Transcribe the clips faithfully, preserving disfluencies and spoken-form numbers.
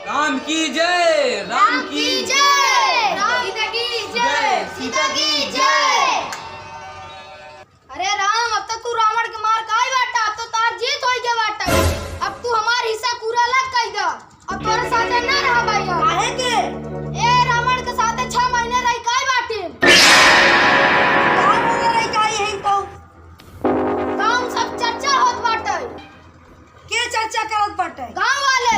राम की जय, राम की जय। राम की जय, सीता की जय। अरे राम, अब तो तू रावण के मार काई बाटा, अब तो तार जीत होई के बाटा। अब तू हमार हिस्सा पूरा अलग कई दा, अब तोरे साथे ना रहा भाई हम। काहे के? ए रावण के साथे छह महीने रही काई बाटे? का बोले रही काई है तो? गाँव सब चर्चा होत बाटे। के चर्चा करत बाटे? गाँव वाले।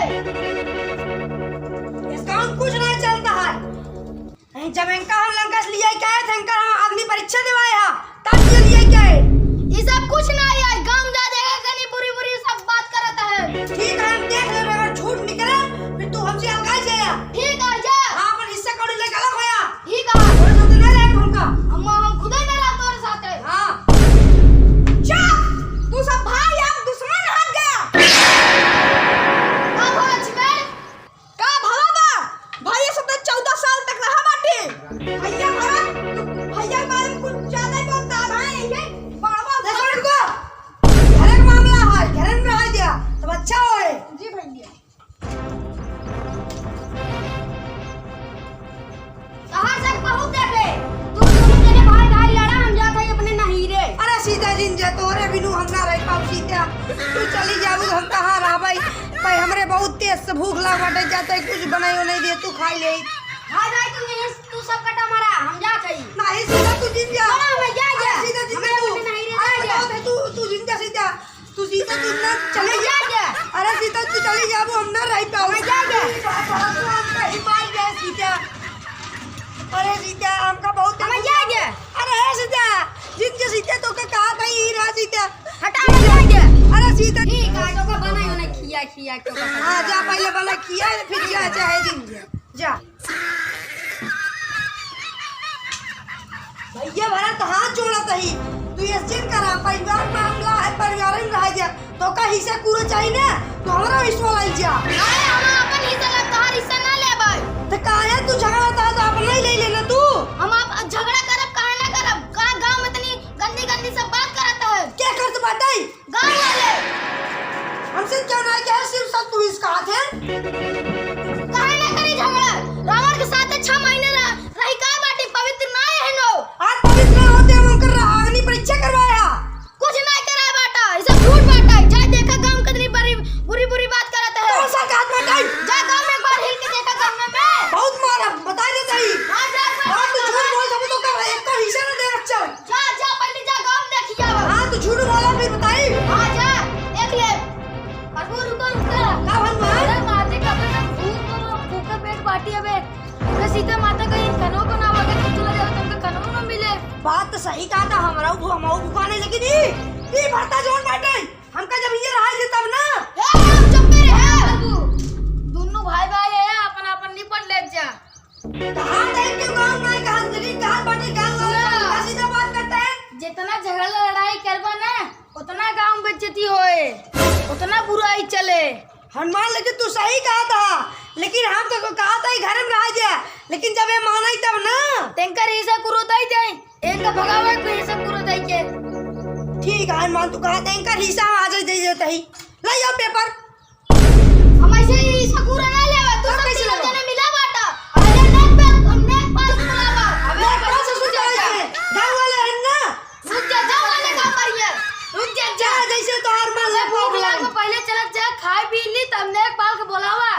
इस गाँव में कुछ नहीं चलता है। नहीं, जब इनका हम लंका से लिया क्या है, तो इनका हम अग्नि परीक्षा दिवाए हा, तब ये लिया क्या है? ये सब कुछ नहीं है, गाँव जा देगा कहीं बुरी बुरी सब बात करत है। ठीक है, हम देख लेबे, अगर झूठ निकले, फिर तू हमसे अलगाई जाया। ठीक है, जा। हाँ, अपन हिस्सा कौड़ी लेके अलग होया। ठीक है। और तो तू नहीं रहे हमका। हम, हम खुदे नहीं रहा तोरे साथे। हाँ। चुप! तू सब भाई अब दुश्मन हट गया। का भवा लक्ष्मण? का भवा बा? भैया सब तो चौदह साल तक रहा बाटे। भैया भवा, तू भैया के बारे में कुछ ज्यादा ही बोलता है भाई, ये बड़वा देखो इनको। घर का मामला है, घर में रह गया, तब अच्छा होए। जी भैया। तहार सब बहुत देखे। तू दोनों जने भाई भाई लड़ा, हम जात हई अपने नहीरे। अरे सीता जिन जा, तोरे बिनु हम ना रह पाऊ सीता। तू चली जाबू, हम कहाँ रहबै? भाई हमरे बहुत तेज से भूख लाग बाटे, जाते कुछ बनाई नहीं दे, तू खाई ले। भाई भाई तू यहीं, तू सब कटा मारा, हम जात हई। नहीं सीता तू जिन जा। अरे हम जा, जा। अरे सीता जिन जा तू। अरे तू, तू जिन जा सीता। तू सीता, तू ना चले जा। अरे सीता, तू चली जाबू, हम ना रह पाऊ। हम जा, जा। बाबा, तू हमका ही मार दे सीता। अरे सीता, हमका बहुत हम जा, जा। अरे सीता, जिनके सीता तो का कहा था ही रहा सीता। हटा, हम जा, जा। अरे सीता। ठीक है, तो का बना, बना खिया, खिया के बना। हाँ, जा पहले बना खिया, फिर जा, चाहे जिन जा। जा। भैया भरा तो हाथ जोड़त ही, तू ऐसे करा, परिवार मामला है, परिवार में रह जा, तो का हिस्सा पूरा चाहिए ना, तो हमरा हिस्सा लाई जा। अरे हम अपन हिस्सा ला, तोहार हिस्सा ना लेबै। तो काहे तू झगड़ा था, तो अपना ही ले लेना तू। हम आप झगड़ा करब, काहे ना करब? का गाँव में इतनी गंदी गंदी सब बात करत है? क्या करत बाटे? गाँव वाले। हमसे क्यों ना कहे, सिर्फ सब तू इसका हाथ है। काहे ना करी झगड़ा? रावण के साथ छह महीने रह, रही का बाटी पवित्र ना है नो। आज पवित्र ना होते हम उनकर अग्नि परीक्षा करवाया। कुछ ना करा बाटा, इसे झूठ बाटा। जा देखा गाँव कितनी बड़ी बुरी बुरी बात करत है। कौन सा बात बाटा? जा गाँव में एक बार हिल के देखा गाँव में मैं। बहुत मारा, बता देता ही। हाँ, जा, जा, हाँ, तू जा, झूठ जा। बोल, सब तो कर रहा है, एक तो हिस्सा ना दे बच्चा। जा, जा, पहले जा, गाँव में देखिए अब। हाँ, तू झूठ बोला, फिर बताई। हाँ, जा, देख ले। प्रभु, रुको, रुको। का भन भाई? अरे, माते का अपना भूत को, भूत का पेट बाटी अबे। अबे सीता माता कहीं कनो को ना, अगर तू चला जाओ, तुमको कनो ना मिले। बात तो सही कहा था, हमारा वो, हमारा वो भगवान है, लेकिन ई, ई भरता जोन बाटे, हमका जब ये रहा जे तब ना। ए, हम चुप रहे। बाबू, दोनों भाई भाई है, अपन अपन निपट ले जा। कहाँ देख के गाँव में कहाँ, लेकिन कहाँ बाटे गाँव वाले, सुनो। उल्टा सीधा बात करता है। जितना झगड़ा लड़ाई करबा ना, उतना गाँव बेइज्जती होए, उतना बुराई चले। हनुमान, लेकिन तू सही कहा था, लेकिन हम तो कहा था ही घर में रह जा, लेकिन जब ये माना ही तब ना। तेंकर हिस्सा कुरो दई दे, इनका भगावे के हिस्सा कुरो दई के। ठीक है हनुमान, तू कहा था इनका हिस्सा हम आज ही दे देते ही। ले जाओ पेपर। हम ऐसे ही हिस्सा पूरा ना लेवा, तू और सब कैसे तीनों लेवा? जने मिला बाटा। अरे नेक पे, नेक पाल के बुलावा। अबे कौन से सुन रहे हैं? गाँव वाले हैं ना? रुक जा, जा वाले का करिए। रुक जा, जा। जा, जैसे तोहार मन अबे लगे भूख भूख लाग लगे। पहले चलत जा, खाए पी ली, तब नेक पाल के बुलावा।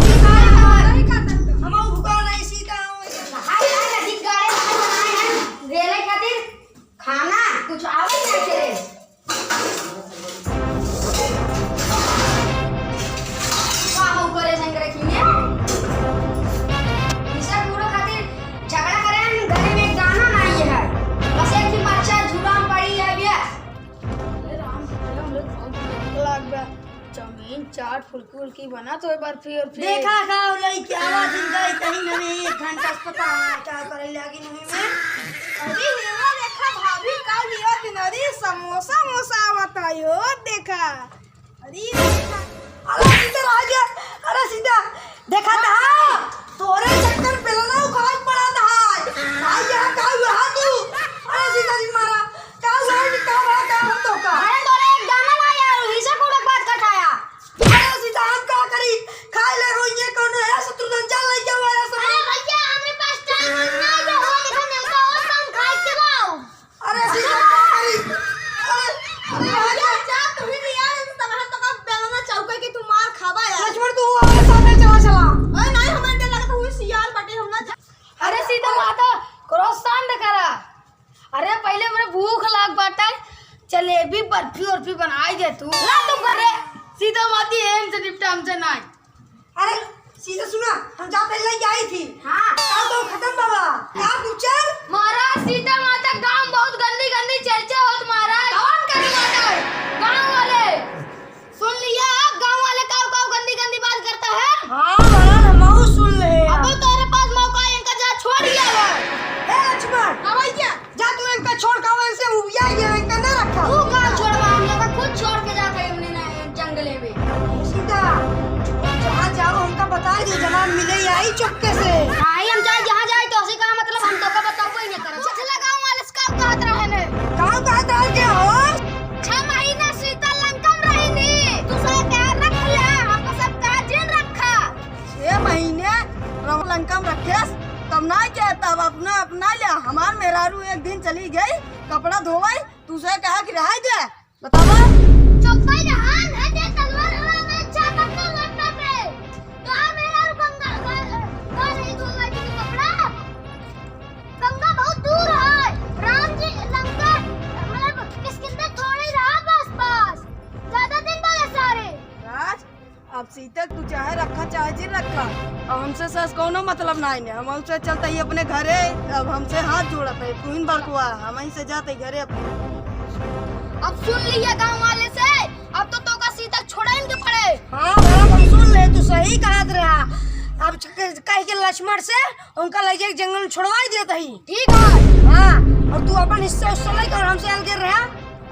ठीक है, हम भूखा नहीं सीता हूँ। हाय, हाय, अधिक गाड़े बनाए हैं। रेले खातिर खाना कुछ आवे ना करे। का हो करे संग रखी में? हिस्सा पूरा खातिर झगड़ा करे हम, घरे में गाना नहीं है। बस एक ही बच्चा झूला में पड़ी है, बस। अरे राम, हमरे बहुत भूख लाग बा। चाउमीन, चाट, फुल्की उल्की बना तो बर्फी उर्फी। देखा का होलई, क्या बात है, गई कहीं नहीं, एक घंटा से पता है क्या करे लागी नहीं में। अरे हेवा देखा भाभी का लिया दिन, अरे समोसा मोसा आवत है हो, देखा। अरे देखा। अरे सीधा रह गया, अरे सीधा देखा था। तोरे चक्कर में बेलना उखाड़ पड़ा था। भाई यहाँ का हुआ तू? अरे सीधा जी मारा, का हुआ है, का हुआ, का हुआ तो का? अरे तोरे एक दाना ना यार, हिस्सा कूड़ा बात कटाया। अरे सीधा हम का करी? खाए ले रोइए कौनो ये तू। ला तू घरे। सीता माती है, इनसे निपटा, हमसे ना। अरे, सीता सुना, हम जाते लई आई थी। हाँ। का तो खत्म बाबा। का पूछल? महाराज, सीता माता गाँव बहुत गंदी गंदी चर्चा होत महाराज। कौन करे बाटे? गाँव वाले। सुन लिया आप, गाँव वाले काऊ काऊ गंदी गंदी बात करता है। हाँ महाराज, हमहू सुन ले। अब तोरे पास मौका है, इनका जा छोड़ दिया है। ए लक्ष्मण। हाँ भैया। जा तू इनका छोड़ का, इनसे उबिया गया, इनका ना रखा। तू का छोड़वा, हम लोग का खुद छोड़ के जाते हैं हमने ना जंगले में। सीता, जहाँ जाओ हमका बता दे, जनाब मिले आई चुपके से। हाँ, हम जाए जहाँ जाए तो उसी का मतलब हम तो का बताओ कोई नहीं करो। कुछ लगाओ वाले से का कहत रहे ने। का कहत रहे के हो? छह महीना सीता लंका में रही नी, तू सब क्या रख ले, हमको सब का जिन रखा। छह महीने रहो लंका में रखेस, तब ना क्या, तब अपना, अपना लिया। हमार मेहरारू एक दिन चली गई कपड़ा धोवई, तू से कहा कि रहाई दे, बतावा। चुप्पा रहा, ना दे तलवार हवा में अच्छा करते लड़ने पे। तो आ मेहरारू गंगा, गा, गा नहीं धोवई तू कपड़ा। गंगा बहुत दूर है, राम जी लंका, मतलब किष्किंधा थोड़ी रहा बस, बस। ज्यादा दिन बोले सारे। राज, अब सीता तू चाहे रखा चाहे जिन रखा, अब हमसे सस कौनो मतलब ना है। हम हमसे चलता ही अपने घरे, अब हमसे हाथ जोड़त है, तू ही बड़कुआ, हम ही से जाते घरे अपने। अब सुन लिया गाँव वाले से, अब तो तोका सीता छोड़ाइन के पड़े। हाँ बाप, हम सुन ले, तू सही कहत रहा। अब च-, कह के लक्ष्मण से उनका ले जाके जंगल में छोड़वाई देत ही। ठीक है। हाँ, और तू अपन हिस्सा उससे लेकर हमसे अलग रहा।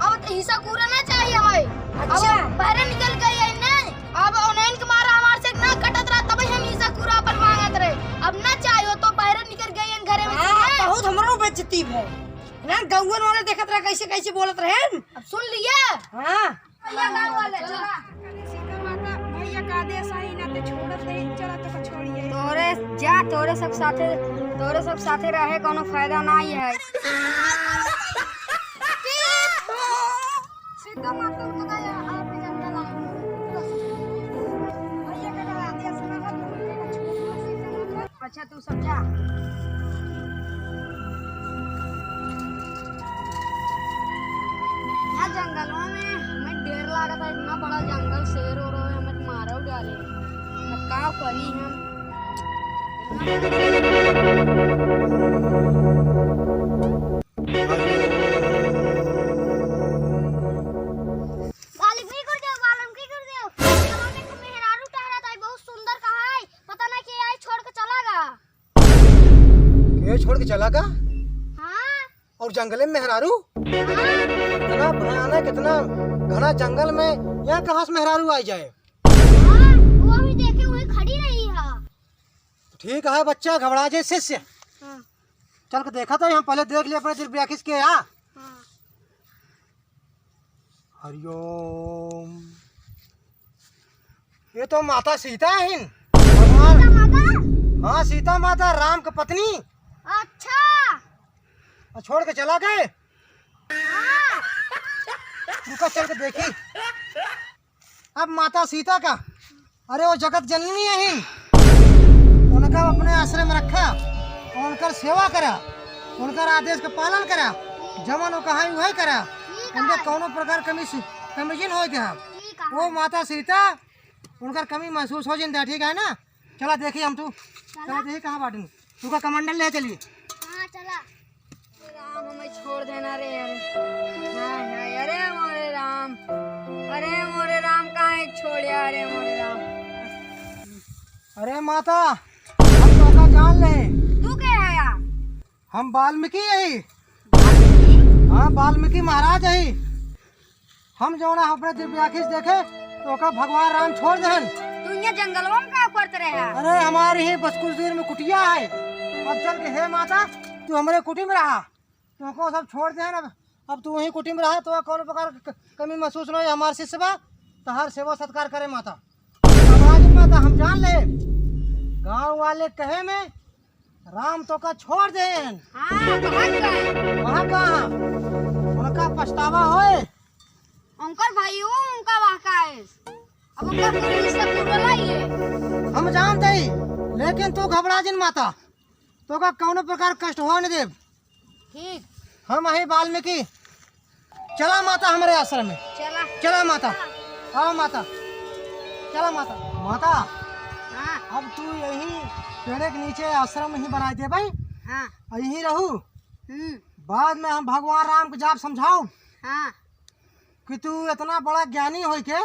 अब तो हिस्सा पूरा ना चाहिए हमें। अच्छा। अब बहरे निकल गई है ना, अब उन्हें के मारा हमार से ना कटत रहा, तब हम हिस्सा पूरा अपन मांगत रहे। अब ना चाहिए तो बहरे निकल गई है घरे में से हाँ, ना। बहुत हमरो बेइज्जती है ना, गौवन वाले देखत रहे कैसे कैसे बोलत रहे। अब सुन लिया। हाँ। भैया गाँव वाले, चला। सीता माता, भैया का आदेश आई ना ते छोड़त नहीं, चला तो का छोड़िए। तोरे जा, तोरे सब साथे, तोरे सब साथे रहे कोनो फायदा नहीं है। सीता माता को बताया, आप भी जंगल आए। भैया का आदेश ना था, तो उनके का छोड़ दो, सीता माता। अच्छा, तू सब जा। यहाँ जंगलवा में हमें डर लागत है, इतना बड़ा जंगल, शेर और हमें मारो डाले। अब का करी हम? वाल्मीकि गुरुदेव, वाल्मीकि गुरुदेव, जंगलवा में एक मेहरारू टहरत है, बहुत सुंदर कहा है, पता ना के आई छोड़ के चला गा। के छोड़ के चला गा? हाँ। और जंगले में मेहरारू? हाँ। इतना भयानक, इतना घना जंगल में, यहाँ कहाँ से मेहरारू आ जाए? हाँ, वो भी देखे हुए खड़ी रही है। ठीक है बच्चा, घबरा जे शिष्य। हाँ। चल के देखा तो हम पहले देख लिए अपने दिल ब्याखिस के यहाँ। हाँ। हरिओम। ये तो माता सीता है। सीता माता? हाँ, सीता माता, राम की पत्नी। अच्छा। और छोड़ के चला गए। हाँ। रुका, चल के देखी। अब माता सीता का, अरे वो जगत जननी है ही, उनका अपने आश्रय में रखा, उनकर सेवा करा, उनकर आदेश का पालन करा, जमन वो कहा वही करा, ठीक है। उनके कौनो प्रकार कमी सु-, कमी जिन होए देहा। ठीक है। वो माता सीता उनकर कमी महसूस हो जिन दे, ठीक है ना? चला देखी हम तू, चला। चला देखी कहाँ बाटिन। तू का कमंडल ले चली। हाँ, चला। राम, हमें छोड़ देना रे, अरे। हाय, हाय, अरे मोरे राम, अरे मोरे राम, काहे छोड़िया, अरे मोरे राम। अरे माता, हम तोका जान ले। तू के है यार? हम वाल्मीकि यही। वाल्मीकि? हाँ, वाल्मीकि महाराज यही। हम जौन अपने दिव्य आँखी से देखे, तो ओका भगवान राम छोड़ देहन। तू यहाँ जंगलवा में का करत रहे है? अरे, हमारी ही बस कुछ दूर में कुटिया है। अब चल के, हे माता, तू हमरे कुटी में रहा, तो ओको सब छोड़ देहन। अब, अब तू वहीं कुटी में रहा, तो कौनो प्रकार क-, कमी महसूस न होई। हमार शिष्य बा, तहार सेवा सत्कार करे माता। अब आज माता हम जान ले, गाँव वाले कहे में राम तोका छोड़ देहन। हाँ, तो भाग गए। वहाँ कहाँ? उनका पछतावा होए। उनकर भाई हो, उनका वहाँ का है। अब उनका कोई रिश्ता टूटला ही है। हम जानते ही, लेकिन तू घबरा जिन माता, तोका कौनो प्रकार कष्ट हो न देब। ठीक। हम अही वाल्मीकि चला माता हमरे आश्रम में। चला। चला माता। हाँ माता, चला माता। माता, हाँ। अब तू यही पेड़े के नीचे आश्रम ही बनाइ देबइ। हाँ। अउ यहीं रहू। हम्म। बाद में हम भगवान राम के जाब समझाउब। हाँ। कि तू इतना बड़ा ज्ञानी होइ के,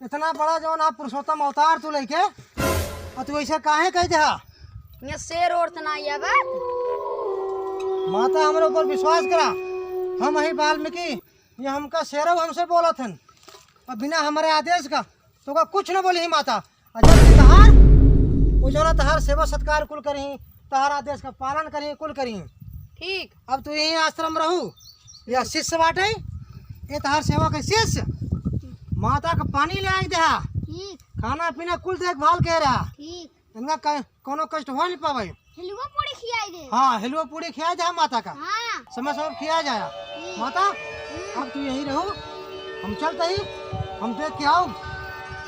इतना बड़ा जौन आप पुरुषोत्तम अवतार तू लइके, अउ तू अइसे काहे कहि देहा? ये शेर ओर त ना आया बात। माता, हमरे ऊपर विश्वास करा, हम हई वाल्मीकि, ये हमका शेरउ हमसे बोलत हन, अउ बिना हमरे आदेश का तोका कुछ न बोली माता। अउ जब तहार, वो जौन तहार सेवा सत्कार कुल करिहीं, तहार आदेश का पालन करिहीं, कुल करिहीं। ठीक। अब तू यहीं आश्रम रहू, या शिष्य बाटे, ये तहार सेवा के शिष्य, माता का पानी ले आइ देहा, ठीक। खाना पीना कुल देखभाल के रहा। ठीक। इनका क-, कौनो कष्ट होइ न पावइ। हलवा पूड़ी खियाइ दे। हाँ, हलवा पूड़ी खियाइ देहा माता का। हाँ। समय समय खियाइ जाया। ठीक। माता, हम्म। अब तू यहीं रहू, हम चलत ही, हम देख के आउब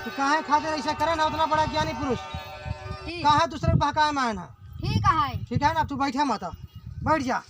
कि काहे खातिर अइसे करे ना, उतना बड़ा ज्ञानी पुरुष। ठीक। काहे दूसरे के बहकाए में आए ना। ठीक है। ठीक है ना, तू बैठा माता, बैठ जा।